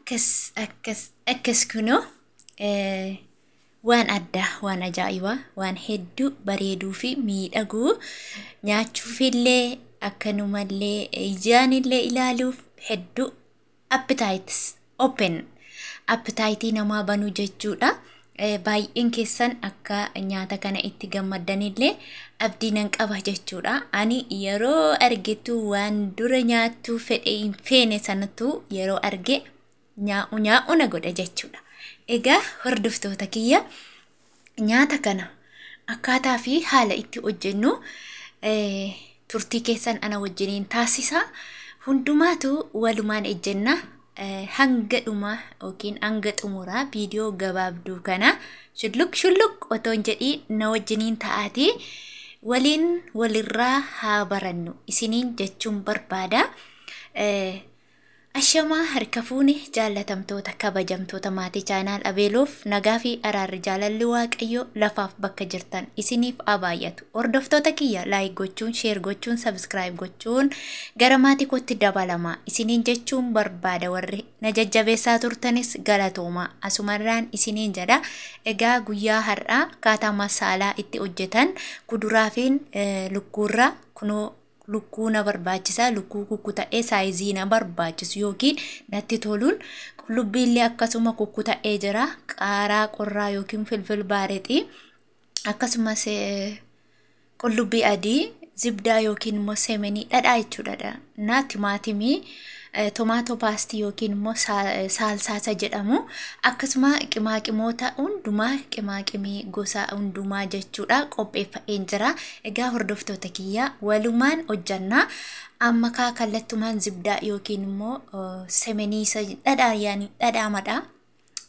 Akkas akkas akkas kunoo waan addaa, waan ajaa'ibaa, waan hedduu bareeduu fi miidhaguu, nyaachuufillee akkanumallee ijaanillee ilaaluuf hedduu appetite open appetite namaa banuu jechuudha. Baay'een keessan akka nyaata kana itti gammaddanillee abdii nan qaba jechuudha. Ani yeroo argetu waan dura nyaachuu fedhe hin feene sanattu yeroo arge nyaa'u nyaa'u na godha jechuudha. Egaa hordoftoota kiyya, nyaata kana akkaataa fi haala itti hojjennu turtii keessan ana wajjiniin taasisa. Hundumaatu walumaan ejjenna. Hanga dhuma yookiin hanga xumuraa viidiyoo gabaabduu kana shulluq shulluq otoo hin jedhiin na wajjiniin ta'aatii waliin walirraa haa barannu isiniin jechuun barbaada. Ashamaa harka fuune, jaallatamtoota kabajamtoota maatii chaanaal Abeeloof, nagaa fi araarri jaalalli Waaqayyoo lafaaf bakka jirtan isiniif haa baay'atu. Hordoftoota kiyya, like gochuun, share gochuun, subscribe gochuun gara maatii kootti dabalamaa isiniin jechuun barbaada. Warri na jajjabeessaa turtanis galatoomaa asumarraan isiniin jedha. Egaa guyyaa har'aa akkaataa masaalaa itti hojjetan kuduraa fi lukkuurraa kunoo lukkuu na barbaachisa, lukkuu kukkuta'ee saayizii na barbaachisu yookiin natti toluun, qullubbiillee akkasuma kukkuta'ee jira, qaaraa qorraa yookiin filfil baareexii, akkasumas qullubbii adii, zibdaa yookiin immoo semenii dhadhaa jechuudha, na timaatimii, tomato paste yookiin immoo saalsaasa jedhamu, akkasuma qimaaqimoota hundumaa, qimaaqimii gosa hundumaa jechuudha qopheeffadheen jira. Egaa hordoftoota kiyya, walumaan hojjannaa. Amma kaa kallattumaan zibdaa yookiin immoo semenii isa dhadhaa, yaani dhadhaa madhaa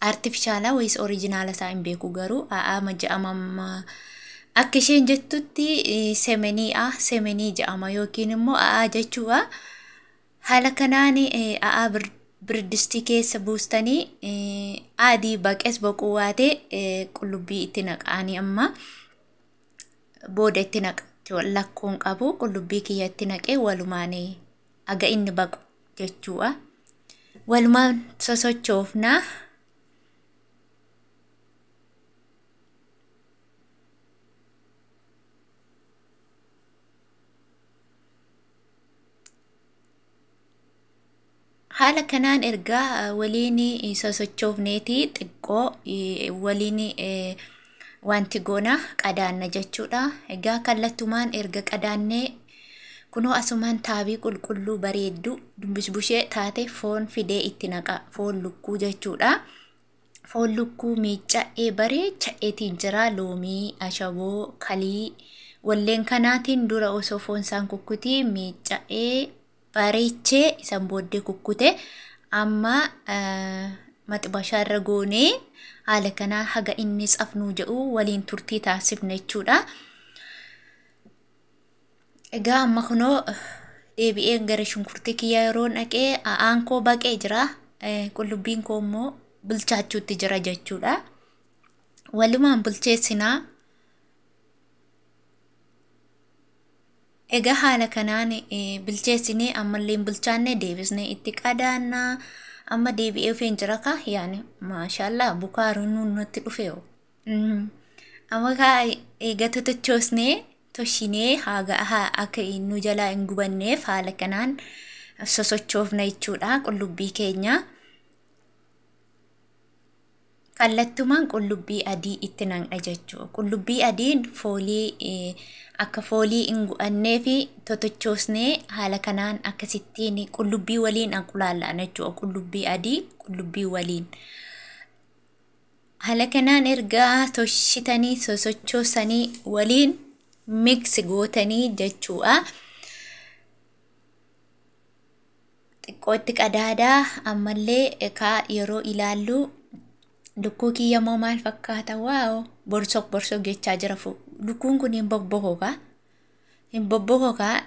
artificial wayis original isaa hin beeku, garuu a'aama jedhama. Akka isheen jettutti semenii'a, semenii jedhama yookiin immoo a'aa jechuudha. Haala kanaan a'aa birdistii keessa buustanii adii baqes boquu waatee qullubbii itti naqaanii amma booda itti naqa, lakkoon qabu. Qullubbii kiyya itti naqee walumaan aga inni baqu jechuudha. Walumaan sosochoofnaa. Haala kanaan ergaa waliin sosochoofneeti xiqqoo waliin wanti goona qadaanna jechuudha. Egaa kallattumaan erga qadaannee kunoo asumaan taabii qulqulluu bareedduu dumbisbushee taate foon fidee itti naqa, foon lukkuu jechuudha. Foon lukkuu miicca'ee bareecha'eetiin jira, loomii, ashaboo, kalii walleen kanaatiin dura osoo foon isaan kukkutii miicca'ee bareechee isan booddee kukkute. Amma maxibashaa irra goonee haala kanaa haga inni tsafnuu jedhu waliin turtii taasifna jechuudha. Egaa amma kunoo deebi'een gara shunkurtii kiyya yeroo naqee a'aan koo baqee jira. Qullubbiin koo immoo bilchaachuutti jira jechuudha. Walumaan bilcheessinaa. Egaa haala kanaan bilcheessinee ammallee hin bilchaanne deebisnee itti qadaannaa. Amma deebi'ee dhufeen jira kaa, yaani maashaallah bukaaruun nutti dhufee. Amma kaa eega totochoosnee toshinee haga akka nu jalaa hin gubanneef haala kanaan sosochoofna jechuudha qullubbii keenya. Kallattumaan qullubbii adii itti naqna jechuudha. Qullubbii adiin foolii akka foolii hin gu'annee fi totochoosnee haala kanaan akkasittiin qullubbii waliin anqulaalla'an jechuudha. Qullubbii adii qullubbii waliin. Haala kanaan ergaa toshitanii sosochoosanii waliin mix gootanii jechuudha. Xiqqoo itti qadaadaa ammallee kaa yeroo ilaallu lukkuu kiyya moo maal fakkaata? Wow, borsok borsok jechaa jira. Lukkuun kun hin bobboko kaa, hin bobboko kaa.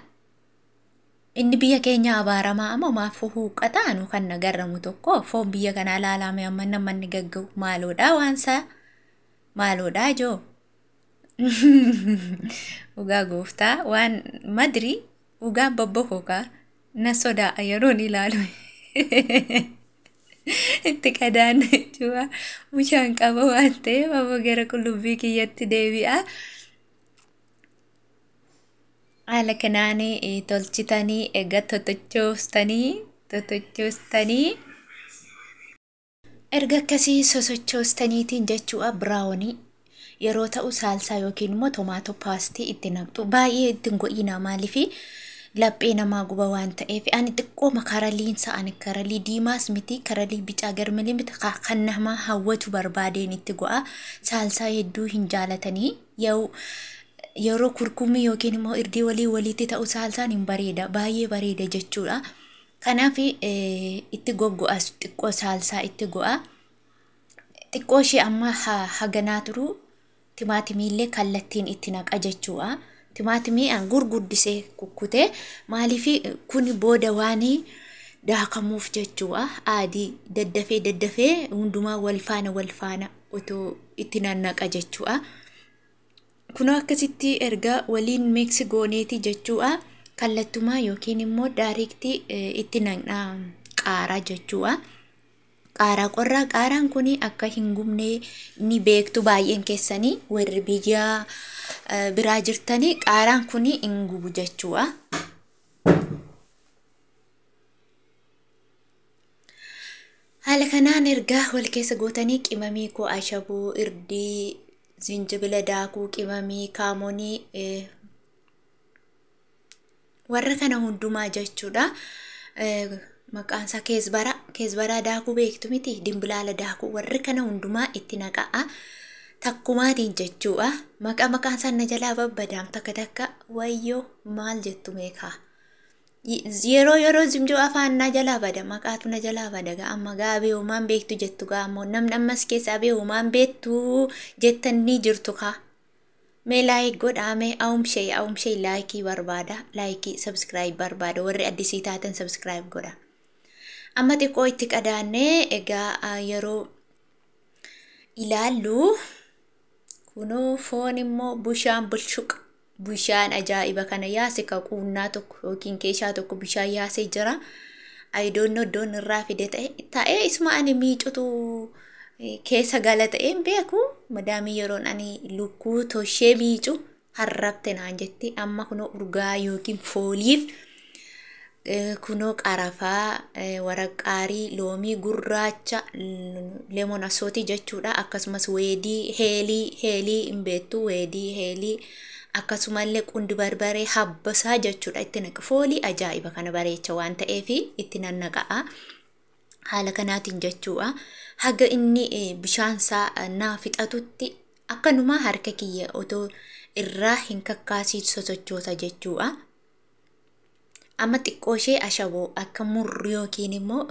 Inni biyya keenya abaaramaa amma maaf huuqqataanu kan nagarramu tokko foon biyya kanaa ilaalame amma namanni gagga'u maaloodha, waansaa maaloodha joo. Dhugaa gooftaa waan madri dhugaa bobboko kaa, na sodaa yeroon ilaalu. Itti qadaanna jechuudha. Bishaan qaba waan ta'eef amma gara qullubbii kiyyatti deebi'a. Haala kanaan tolchitanii egaa totochoostanii erga akkasii sosochoostaniitiin jechuudha, brown yeroo ta'u saalsaa yookiin immoo tomato paste itti naqxu. Baay'ee ittiin go'ina, maaliifi laphee namaa guba waan ta'eef. Ani xiqqooma karaliinsa, ani karalii diimaas miti, karalii bicaa garmalee miti, kan nama hawwatu barbaadeen itti go'a. Saalsaa hedduu hin jaalatanii. Yeroo kurkumii yookiin immoo irdii walii walitti ta'u saalsaan hin bareeda, baay'ee bareeda jechuudha. Kanaaf itti goggo'a, xiqqoo saalsaa itti go'a. Xiqqoo ishee amma haganaa turu, timaatimiillee kallattiin itti naqa jechuudha. Timaatimii an gurguddisee kukkutee, maaliif kun booda waan daakamuuf jechuudha. Adii daddafee daddafee hundumaa wal faana wal faana otoo itti nannaqa jechuudha. Kunoo akkasitti erga waliin mix gooneeti jechuudha. Kallattumaa yookiin immoo direct itti naqna qaaraa jechuudha. Qaaraa qorraa, qaaraan kun akka hin gubne ni beektu baay'een keessanii, warri biyya biraa jirtanii, qaaraan kun hin gubu jechuudha. Haala kanaan erga wal keessa gootanii, qimamii koo, ashaboo, irdii, zinjibila daakuu, qimamii, kaamonii, warra kana hundumaa jechuudha. Maqaan isaa keesbara, keesbaraa daakuu beektu miti, dimbilaala daakuu, warri kana hundumaa itti naqa'a. Takkumaatiin jechuudha. Maqaan isaa na jalaa babbadaam takka takka, wayyoo, maal jettu meekaa. Yeroo yeroo zimjoo afaan na jalaa bada, maqaatu na jalaa bada. Gaa amma gaa abee homaan beektu jettu, gaa ammoo namni ammas keessa abee homaan beektu jettan ni jirtu kaa. Mee like godhaa, mee awumshee awumshee like barbaada, like subscribe barbaada, warri addisii taatan subscribe godha. Amma xiqqoo itti qadaannee egaa yeroo ilaallu, kunoo foon immoo bishaan bulshuqa, bishaan ajaa'iba kana yaase, ka quunnaa tokko yookiin keeshaa tokko bishaan yaasee jira. Ayidoonnoo iddoon irraa fide ta'e ta'ee isuma ani miicutu keessa gala ta'ee hin beeku. Madaamii yeroon ani lukkuu toshee miicu harrabte naan jetti. Amma kunoo urgaa yookiin fooliif kunoo qarafaa, waraqaarii, loomii gurraacha, lemon asootii jechuudha. Akkasumas weedii heelii, heelii hin beektu, weedii heelii, akkasumallee qundi barbaree habbasaa jechuudha itti naqa. Foolii ajaa'iba kana bareecha waan ta'eef itti nannaqa'a. Haala kanaatiin jechuudha. Haga inni bishaansaa naa fixatutti akkanumaa harka kiyya otoo irraa hin kakkaasiin sosochoota jechuudha. Amma xiqqoo ishee ashaboo akka murri yookiin immoo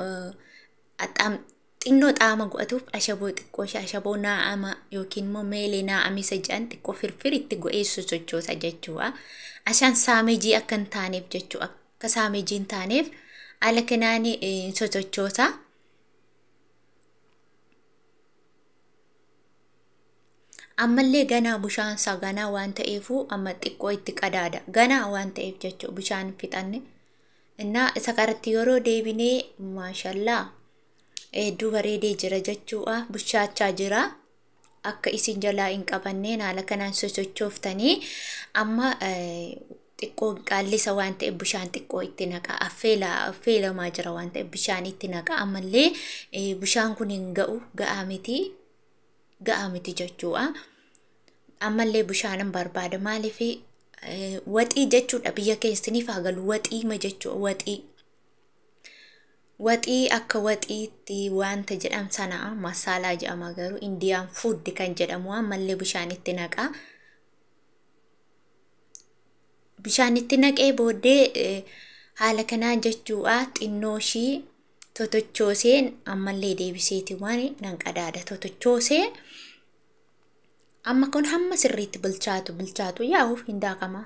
xinnoo xaama godhatuuf ashaboo, xiqqoo ishee ashaboo naa'ama yookiin immoo meelee naa'amisa jedhan xiqqoo firfir itti godhee sosochoosa jechuudha. Ashaan saameejii akka hin taaneef jechuudha. Akka saameejii hin taaneef haala kanaan sosochoosa. Ammallee ganaa bishaansaa ganaa waan ta'eefu amma xiqqoo itti qadaada. Ganaa waan ta'eef jechuudha, bishaan fixanne. Innaa isa kanatti yeroo deebinee, maashallaa, hedduu bareedee jira jechuudha. Bishaachaa jira. Akka isin jalaa hin qabanneen haala kanaan sosochooftanii, amma xiqqoo qaallisa waan ta'eef bishaan xiqqoo itti naqa. Affeela affeelamaa jira waan ta'eef bishaan itti naqa. Ammallee bishaan kun hin ga'u, ga'aa miti, ga'aa miti jechuudha. Ammallee bishaanan barbaada, maaliif waxii jechuudha, biyya keessaniif haa galu, waxiima jechuudha, waxii. Waxii akka waxiitti wanta jedham sana masaalaa jedhama, garuu Indian food kan jedhamu. Ammallee bishaan itti naqa. Bishaan itti naqee booddee haala kanaan jechuudha xinnoo ishii totochooseen ammallee deebiseeti waan nan qadaada totochoosee. Amma kun hamma sirriitti bilchaatu bilchaatu yaa'uuf hin daakama.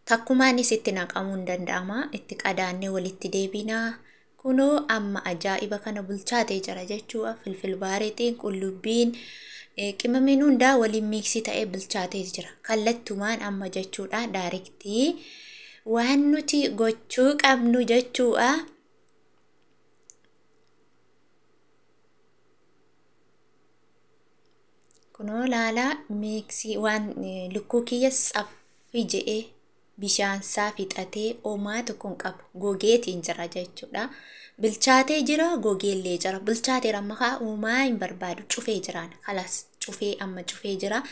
Takkumaanis itti naqamuu hin danda'ama. Itti qadaannee walitti deebinaa. Kunoo amma ajaa'iba kana bilchaatee jira jechuudha. Filfil baareetiin, qullubbiin, qimamiin hundaa waliin mix ta'ee bilchaatee jira. Kallattumaan amma jechuudha direct waan nuti gochuu qabnu jechuudha. Kunoo laalaa miiksii waan lukkuu kiyya saffi je'ee bishaansaa fixatee homaa tokko hin qabu. Gogeetiin jira jechuudha. Bilchaatee jira, gogeellee jira. Bilchaateera amma kaa homaa hin barbaadu, cufee jiraan. Kalas cufee amma cufee jira.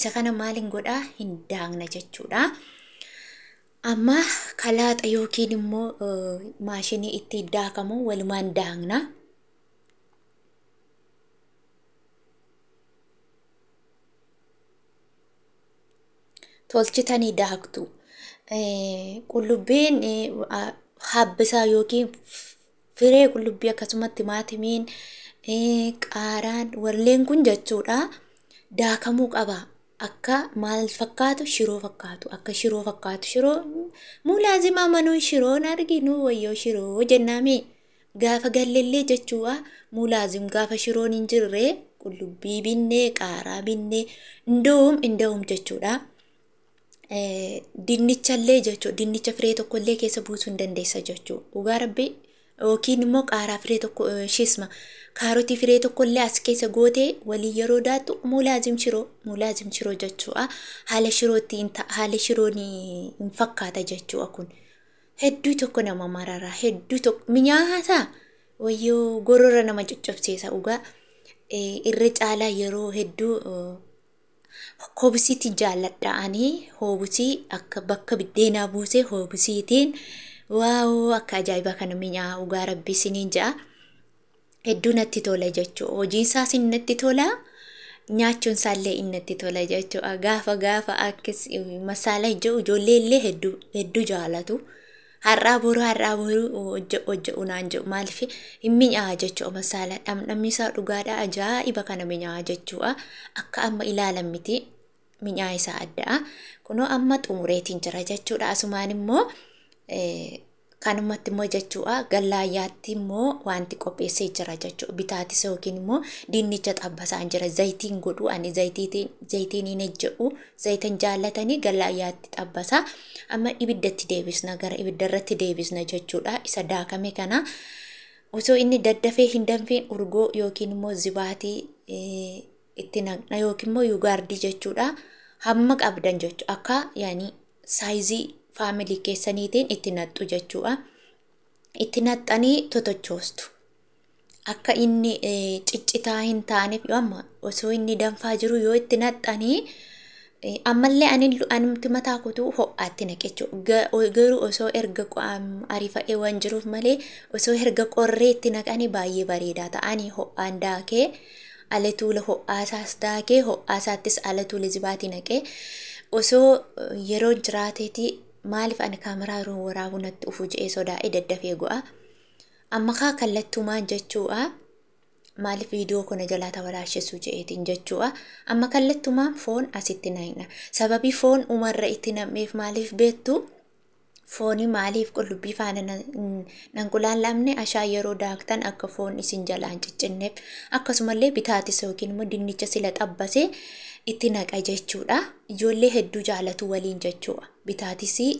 Isa kana maaliin godhaa? Hin daakna jechuudha. Amma kalaaxa yookiin immoo maashinii itti daakamu walumaan daakna. Tolchitanii daaktu. Qullubbiin habbisaa yookiin firee qullubbii, akkasumatti timaatimiin, qaaraan warreen kun jechuudha daakamuu qaba. Akka maal fakkaatu? Shiroo fakkaatu. Akka shiroo fakkaatu. Shiroo mulaazima manuun shiroon arginu wayyoo shiroo jennaami. Gaafa gallellee jechuudha mulaazim gaafa shiroon hin jirre qullubbii binnee, qaaraa binnee, indoom jechuudha. Dinnichallee jechuudha. Dinnicha firee tokkollee keessa buusuu hin dandeessa jechuudha. Dhugaa rabbi, yookiin immoo qaaraa firee tokko, shisma kaarotii firee tokkollee as keessa gootee walii yeroo daattu mulaazim shiroo jechuudha. Haala shirootti, haala shiroon hin fakkaata jechuudha kun. Hedduu tokko nama marara, hedduu tokko minyaataa, wayyoo gorora nama coccobsiisa dhugaa. Irra caalaa yeroo hedduu hobisiitiin jaalladha ani, hobisii akka bakka biddeenaa buusee hobisiitiin waawoo akka ajaa'ibaa kana minyaa, dhugaa rabbi isiniin ja'a. Hedduu natti tola jechuudha. Hojiin isaas natti tola. Nyaachuun isaallee natti tola jechuudha. Gaafa gaafa akkas masaala ijoo ijoollee illee hedduu hedduu jaalatu. Har'aa boruu har'aa boruu hojje'u naan jedhu, maaliif hin mi'aawa jechuudha masaala, dhamdhamni isaa dhugaadha, ajaa'iba kana mi'aawa jechuudha. Akka amma ilaalan miti, mi'aa isaa adda'a. Kunoo amma xumureetiin jira jechuudha. Asumaan immoo kanumatti immoo jechuudha gallaayyaatti immoo wanti qopheessee jira jechuudha. Bitaatis yookiin immoo dinnicha xabbasaan jira. Zayitiin godhu, ani zayitiin hin ejje'u, zayitan jaallatanii gallaayyaatti xabbasaa. Amma ibiddatti deebisna, gara ibiddarratti deebisna jechuudha. Isa daakame kana osoo inni daddafee hin danfiin urgoo yookiin immoo zibaatii itti naqna yookiin immoo yugaardii jechuudha. Hamma qabdan jechuudha. Akka yaani saayizii faamilii keessaniitiin itti naqxu jechuudha. Itti naqxanii totochoostu. Akka inni ciccitaa hin taaneef yoo amma osoo inni danfaa jiru yoo itti naqxanii, ammallee ani anumti mataa kutuu ho'aatti naqe jechuudha. Garuu osoo erga ariifa'ee waan jiruuf malee osoo erga qorree itti naqanii baay'ee bareedaa ta'anii, ho'aan daakee ala tuula ho'aasaas daakee ho'aasaattis ala tuula zibaatii naqee osoo yeroo jiraateeti, maaliif ani kaameraa yeroo waraabuu natti ufu je'ee sodaa'ee daddafee go'a. Amma kaa kallattumaan jechuudha. Maaliif viidiyoo kana jalaa tabalaashessu je'eetiin jechuudha. Amma kallattumaan foon asitti naqna. Sababii foon umarra itti nam'eef maaliif beektu? Foonii maaliif qullubbii faana nan qulaallamne? Ashaa yeroo daaktan akka foon isin jalaan ciccinneef, akkasumallee bitaatis yookiin immoo dinnicha sila xabbasee itti naqa jechuudha. Ijoollee hedduu jaalatu waliin jechuudha. Bitaatisii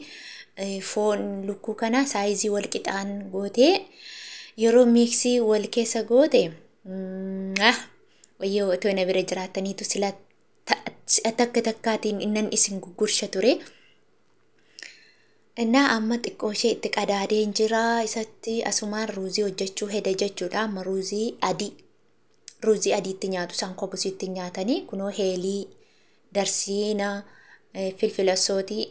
foon lukkuu kana saayizii wal qixaan gootee yeroo miiksii wal keessa goote, wayyoo, otoo na bira jiraattaniitu sila takka takkaatiin innan isin guggursha ture. Innaa amma xiqqoo ishee itti qadaadeen jira, isatti asumaan ruuzii hojjechuu heda jechuudha. Amma ruuzii adii, ruuzii adiitti nyaatu isaan, kobusiitti nyaatanii, kunoo heelii, darsiina, filfila sootii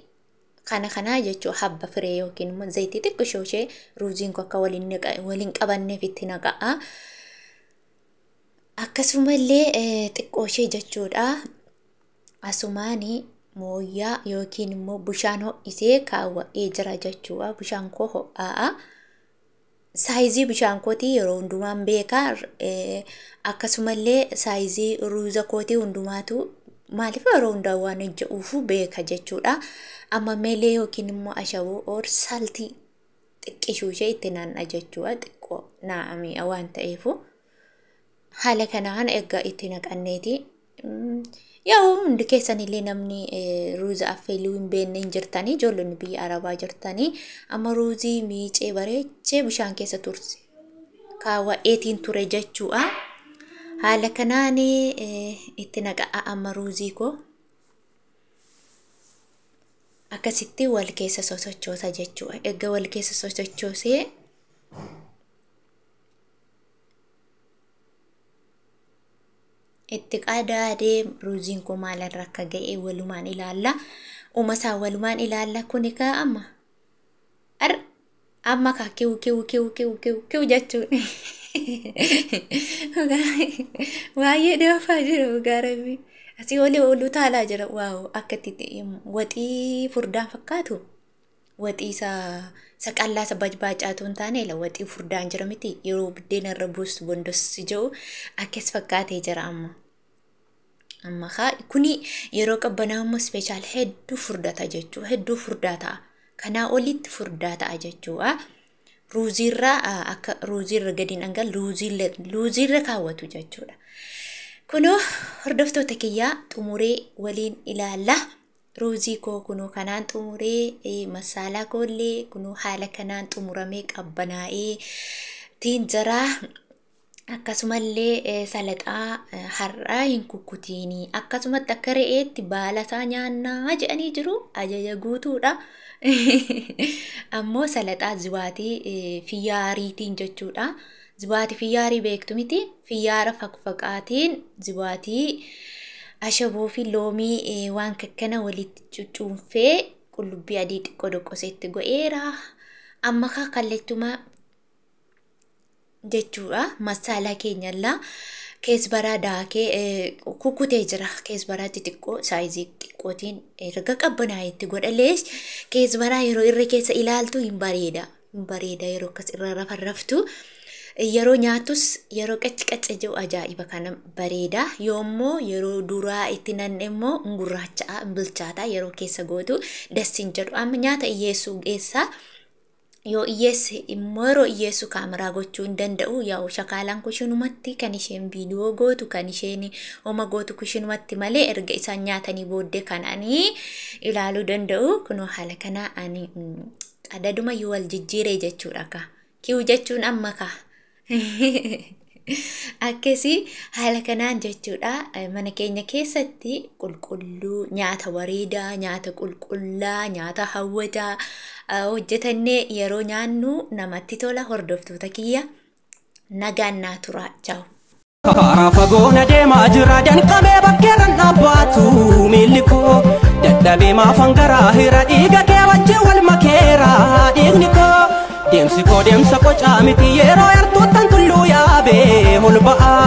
kana kana jechuu, habba firee yookiin immoo zayitii xiqqishoo ishee ruuziin kun akka waliin qabanneef itti naqa'a. Akkasumallee xiqqoo ishee jechuudha. Asumaanii mooyyaa yookiin immoo bishaan ho'isee kaawwa'ee jira jechuudha. Bishaan koo ho'aa'a. Saayizii bishaan kootii yeroo hundumaan beekaa. Akkasumallee saayizii ruuza kootii hundumaatu maaliif yeroo hundaa waan hojje'uufu beeka jechuudha. Amma meelee yookiin immoo ashaboo or saltii xiqqishuu ishee itti naanna jechuudha. Xiqqoo naa'amii waan ta'eefu. Haala kanaan egaa itti naqanneeti. Yaa hundi keessanillee namni ruuza affeeluu hin beekne hin jirtanii, ijoollonni biyya arabaa jirtanii. Amma ruuzii miicee bareechee bishaan keessa turse kaawwa'eetiin ture jechuudha. Haala kanaan itti naqa'a amma ruuzii koo. Akkasitti wal keessa sosochoosa jechuudha. Erga wal keessa sosochoosee itti qadaadee ruuziin koo maalarra akka ga'e walumaan ilaalla. Uumasaa walumaan ilaalla kuni kaa amma. Amma kaa kiw kiw kiw kiw kiw kiw jechuun. Baay'ee dhoofaa jira dhugaa rabbi. Asii olii oluu taalaa jira. Waaw akka itti waxii furdaan fakkaatu. Waxii isa qallaa isa bajbaacaatu hin taane la waxii furdaan jira miti yeroo buddeena irra buustu bondossi jedhu akkas fakkaatee jira amma. Amma kaa kuni yeroo qabbanaa immoo ispeeshaal hedduu furdata jechuudha. Hedduu furdaa ta'a. Kanaa olitti furdaa ta'a jechuudha. Ruuziirra akka ruuziirra gadi dhangal ruuziirra kaawwatu jechuudha. Kunoo hordoftoota kiyyaa xumuree waliin ilaalla. Ruuzii koo kunoo kanaan xumuree masaalaa koollee kunoo haala kanaan xumuramee qabbanaa'ee tiin jira. Akkasumallee salaxaa har'aa hin kukkutiini. Akkasumatti akka re'eetti baala isaa nyaannaa jedhanii jiru. Ajaja guutuudha. Ammoo salaxaa zibaatii fiyyaariitiin jechuudha. Zibaatii fiyyaarii beektu miti. Fiyyaara faqfaqaatiin zibaatii ashaboo fi loomii waan kakkana walitti cuccuunfee qullubbii adii xiqqoo doqqoseetti godheera. Amma kaa kallattumaa jechuudha. Masaalaa keenyallaa keesbaraa daakee kukkutee jira. Keesbaraa xixiqqoo saayizii xiqqootiin erga qabbanaa'etti godhalees keesbaraa yeroo irra keessa ilaaltu hin bareeda. Hin bareeda yeroo akkas irra rafarraftu. Yeroo nyaattus yeroo qacci qacce jiru ajaa'iba kana bareeda. Yoommoo yeroo duraa itti nanne immoo gurraacha'a bilchaataa yeroo keessa gootu dassin jedhu. Amma nyaata hiyyeessuu geessaa. Yoo hiyyeesse immoo yeroo hiyyeessu kaameraa gochuu hin danda'u. Yaa'u shakaalaan kushinumatti kan isheen viidiyoo gootu kan isheen homa gootu kushinumatti malee erga isaan nyaatanii booddee kan ani ilaaluu danda'u. Kunoo haala kanaa ani adaduma yoo wal jijjiiree jechuudha ka. Kiw jechuun amma ka. Akkasii haala kanaan jechuudha. Mana keenya keessatti qulqulluu nyaata bareedaa, nyaata qulqullaa, nyaata hawwataa hojjetannee yeroo nyaannu namatti tola. Hordoftoota kiyya nagaan naa turaa. Chaawu. Karaa fagoo na deemaa jira danqamee bakkeerran dhaabbaatu miilli koo dadhabee maafan garaa hira dhiiga kee wajjin wal makeera dhiigni koo deemsi koo deemsa qocaa miti yeroo yartuuttan tulluu yaabee ol ba'a.